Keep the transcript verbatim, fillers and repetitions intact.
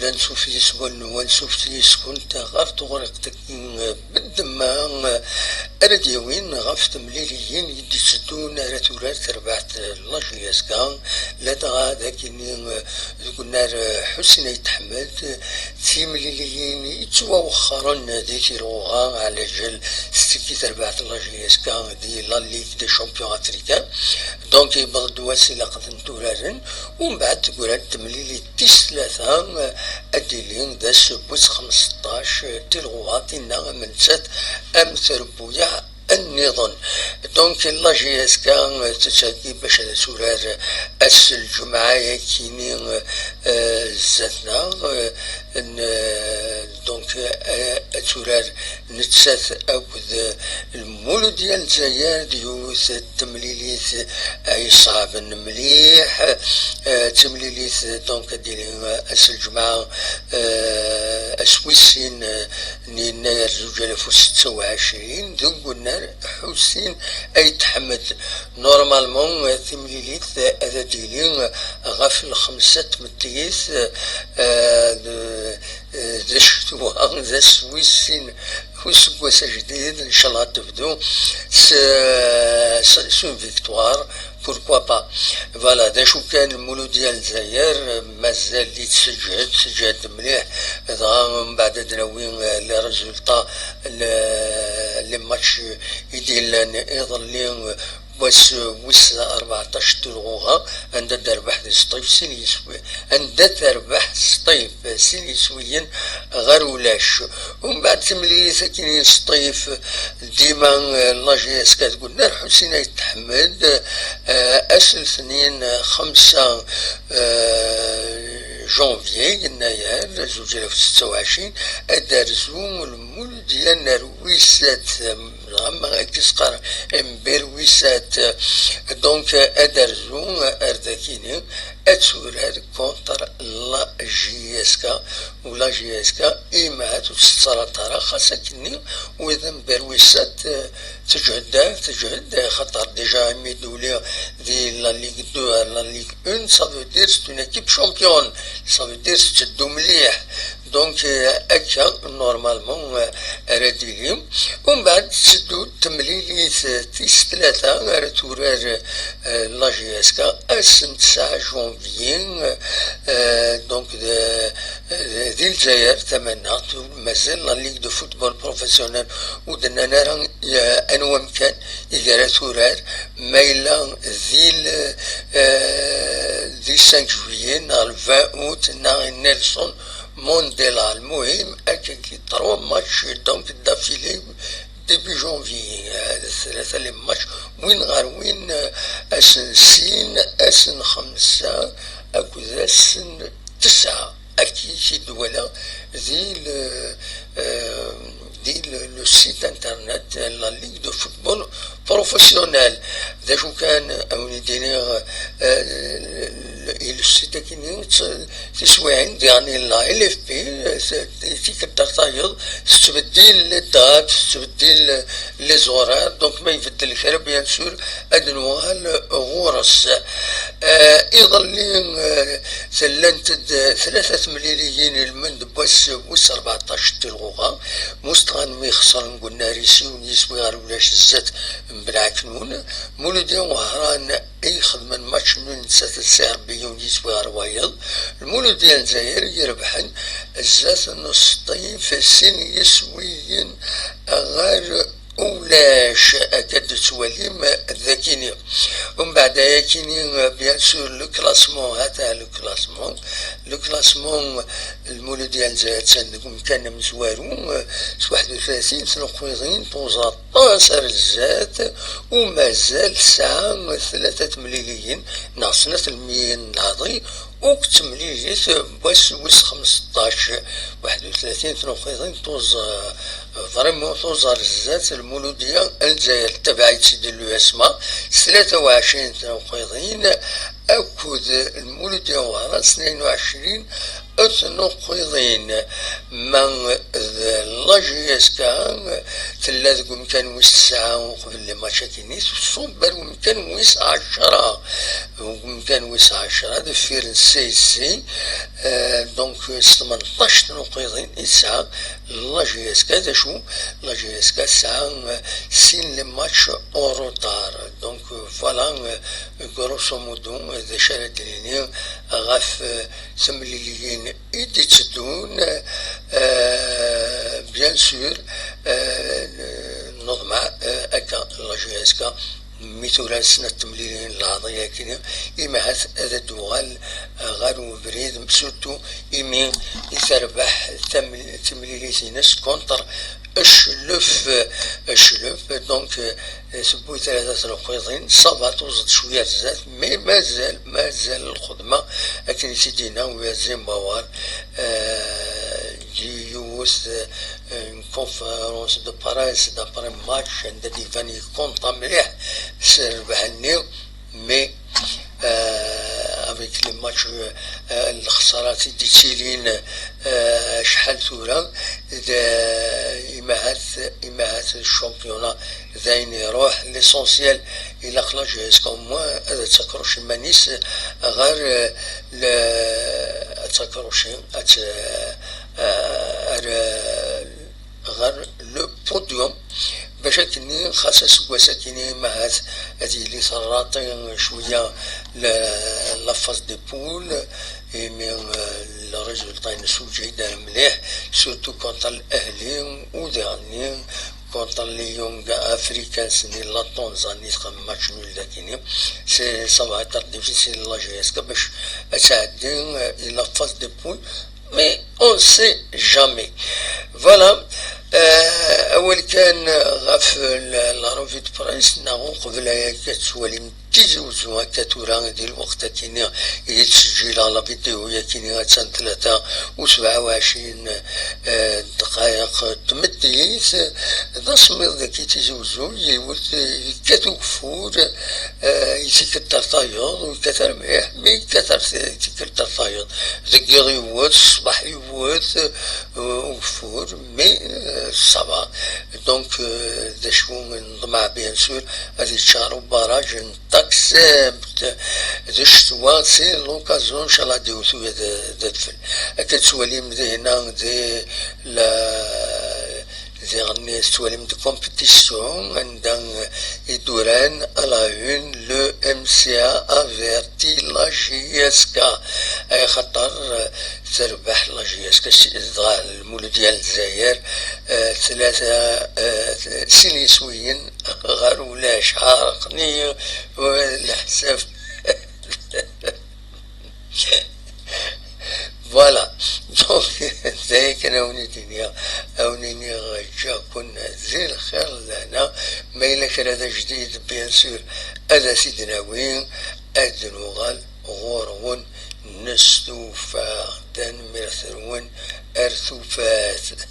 Ansuf yes-wen, ansuf yes-kunt ɣer tewriqt-agi n ddemma ara d-yawin ɣef temliliyin i d-itteddun ara turar terbaɛt n la J S K, ladɣa d akini deg unnar Ḥusin Ayt Ḥmed, d timliliyin yettwawexxren di Tirɣuɣa, ɛlaǧal tettekki terbaɛt n la J S K di la Ligue des Champions Africains. Donc, yewweḍ-d wass ilaq ad tent-uraren, umbeɛd teggra-d temlilit tis tlata, ad d-tili d ass wis xmesṭac, Tirɣuɣa tinna am nettat am trebbuyaɛ nniḍen. Donc, la J S K tettheggi bac ad turar ass n lǧemɛa-yakini, eh, zdat-neɣ, eh, n, eh, donc, eh, ad turar nettat akked, eh, Lmuludya n Lezzayer d yiwet n temlilit ay iṣeɛben mliḥ, eh, d timlilit, donc, ad d-tili ass n lǧemɛa, eh, ass wis sin, eh, n yennayer zuǧ alaf u setta u ɛecrin, deg unnar Ḥusin Ayt Ḥmed. Normalement, eh, timlilit, eh, ad d-tili, eh, ɣef lxemsa n tmeddit, eh, d, eh, d ccetwa, d ass wis sin useggas ajdid, ncallah ad tebdu s, s, s une victoire, pourquoi pas. Voilà, d acu kan, Lmuludya n Lezzayer mazal-itt teǧhed, teǧhed mliḥ, dɣa mbeɛd ad nawi, eh, les résultats, le, les matchs i d-yellan iḍelli, wass wis rbeɛṭac n Tirɣuɣa, anda d-terbeḥ di Sṭif sin yiswi-, anda terbeḥ Sṭif sin yiswiyen ɣer ulac. Umbeɛd timlilit akkin n Sṭif, dima, eh, la J S K deg unnar Ḥusin Ayt Ḥmed, eh, ass n letnin, eh, xemsa, eh, janvier, yennayer zuǧ alaf u setta u ɛecrin, ad d-terzu Lmuludya n Rwisat, ama ad k-isqar Mberwisat. Donc, ad d-terzu ar dakini, ad turar contre la J S K, u la J S K imahat ur tettaraḍ ara, xas akkenni, wid n Mberwisat, eh, teǧhed, teǧhed, xaṭer déjà imi d-uli di la Ligue deux, la Ligue un, ça veut dire c'est une équipe championne, ça veut dire tetteddu mliḥ. Donc, euh, akka, normalement, euh, ara d-tili. Umbeɛd tetteddu temlilit, euh, tis tlata ara turar, euh, la J S K ass n tesɛa janvier, euh, donc, de, de, di Lezzayer tamaneɣt, mazal la Ligue de football professionnel ur d-nnan ara, euh, anwa amkan ideg ara turar, ma yella di l-, euh, di cinq juillet neɣ le vingt août neɣ Nelson Mandela. Lmuhim, akkagi trois matchs, donc, d'affilée début janvier. Euh, tlata les matchs, win ɣer win, euh, ass n sin, ass n xemsa akked ass n tesɛa. Akka i d-walaɣ di le, euh, di le, le site internet, euh, la Ligue de football professionnel. D acu kan, a wen-d-iniɣ, euh, le, le site-agi-nni, t-, tiswiɛin diɣen yella L F P, euh, t-, tikkelt ar tayeḍ, tettbeddil les dates, tettbeddil les horaires, donc ma ibeddel kra, bien sûr, ad nuɣal ɣur-s. Euh, iḍelli, euh, llant-d tlata temliliyin ilmend n wass wis rbeɛṭac n Tirɣuɣa. Mustɣan mi xesren deg unnar-is, yiwen yiswi ɣer ulac zdat n Belɛeknun. Muludya Wehran i ixedmen match nul nettat d Si Rebbi, yiwen yiswi ɣer wayeḍ. Lmuludya n Lezzayer i irebḥen zdat n Sṭif sin yiswiyen ɣer ulac, akka d-tettwalim dagini. Umbeɛd ayakini, bien sûr, le classement, hata le classement. Le classement, Lmuludya n Lezzayer attan deg umkan amezwaru, s waḥed u tlatin tnuqqiḍin, tuẓa aṭas ar zdat, u mazal tesɛa tlata temliliyin, neɣ snat lmiyin n leɛḍi, ur temlilit n wass wis xmesṭac, waḥed u tlatin tnuqqiḍin, tuẓ-, vraiment tuẓ ar zdat Lmuludya n Lezzayer, tabaɛit-id l'U S M A, s tlata u ɛecrin tnuqqiḍin, akked Lmuludya n Wehran, tnayen u ɛecrin tnuqqiḍin. Ma d la J S K tella deg umkan wis tesɛa uqbel les matchs-agi-nni, tṣubb ar umkan wis ɛecra. deg umkan wis ɛecra deffir n C S C. Euh, donc, s tmenṭac n uqiḍin i tesɛa la J S K. D acu? La J S K tesɛa, euh, sin les matchs en retard. Donc, euh, voilà, euh, grosso modo, euh, d acu ara d-nini ɣef, euh, temliliyin i d-itteddun. Euh, bien sûr, euh, neḍmeɛ, euh, akka la J S K mi tura snat temlilin leɛḍiya-kini, imi ahat ad d-tuɣal ɣer ubrid, surtout imi i terbeḥ tam-, timlilit-ines contre Eclef, Eclef, donc, euh, tewwi tlata tleqqiḍin, ça va, tuẓ-d cwiya ar zdat, mais mazal, mazal lxedma, akken i t-id-yenna Zimbabwe, euh, di yiwet, euh, une conférence de presse d'après match, anda d-iban yecontent mliḥ s rrbeḥ-nni, mais, euh, avec les matchs, euh, lexsarat i d-ittilin, euh, acḥal tura, d, imi ahat, imi ahat championnat d ayen iruḥ, l'essentiel, ilaq la J S K au moins ad takruc iman-is ɣer, euh, le, ad takruci, ad, euh, ar, euh, ɣer le podium, bac akkenni xas aseggas-akini ma ahat ad yili terraṭi cwiya la, la phase des poules, imi, euh, le résultat-ines ur ǧǧin ara mliḥ, surtout contre l'Ahli, u diɣenni contre les Young Africans n la Tanzanie, txedm match nul dakini. C'est, ça va être difficile la J S K bac ad tɛeddi, euh, la phase des poules, mais on sait jamais. Voilà. Euh, awal kan ɣef la, la revue de presse, neɣ uqbel aya akka tettwalim Tizi Uzzu akka tura di lweqt akini i d-ttseǧǧileɣ la vidéo yakini attan tlata u sebɛa u ɛecrin, eh, ddqayeq n tmeddit. D asemmiḍ dagi Tizi Uzzu, yiwet, eh, yekkat ugeffur, eh, yettikkelt ar tayeḍ, ur yekkat ara mliḥ, mi yekkat ar t-, tikkelt ar tayeḍ. Deg yiḍ yewwet, ṣṣbeḥ yewwet, eh, ugeffur, mais, eh, ça va. Donc, eh, d acu neḍmeɛ, bien sûr, ad yeččar ubaraj n Taxemt d ccetwa, c'est l'occasion, ncallah, ad iwet uya d, d adfel. Akka tettwalim dihna di la, diɣenni tettwalim di compétition, anda i d-uran à la une, le M C A averti la J S K. Ay xaṭer, eh, terbeḥ la J S K, si-, dɣa lmuludya n Lezzayer, eh, tlata, eh, sin yiswiyen ɣer ulac, ɛerqen-iyi leḥsab. Voilà. Donc, d aya kan a wen-id-iniɣ, a wen-iniɣ ǧǧiɣ-ken di lxir d lehna. Ma yella kra d ajdid, bien sûr, ad as-id-nawi, ad d-nuɣal ɣur-wen, nestufa. Tanemmirt-nwen, ar tufat.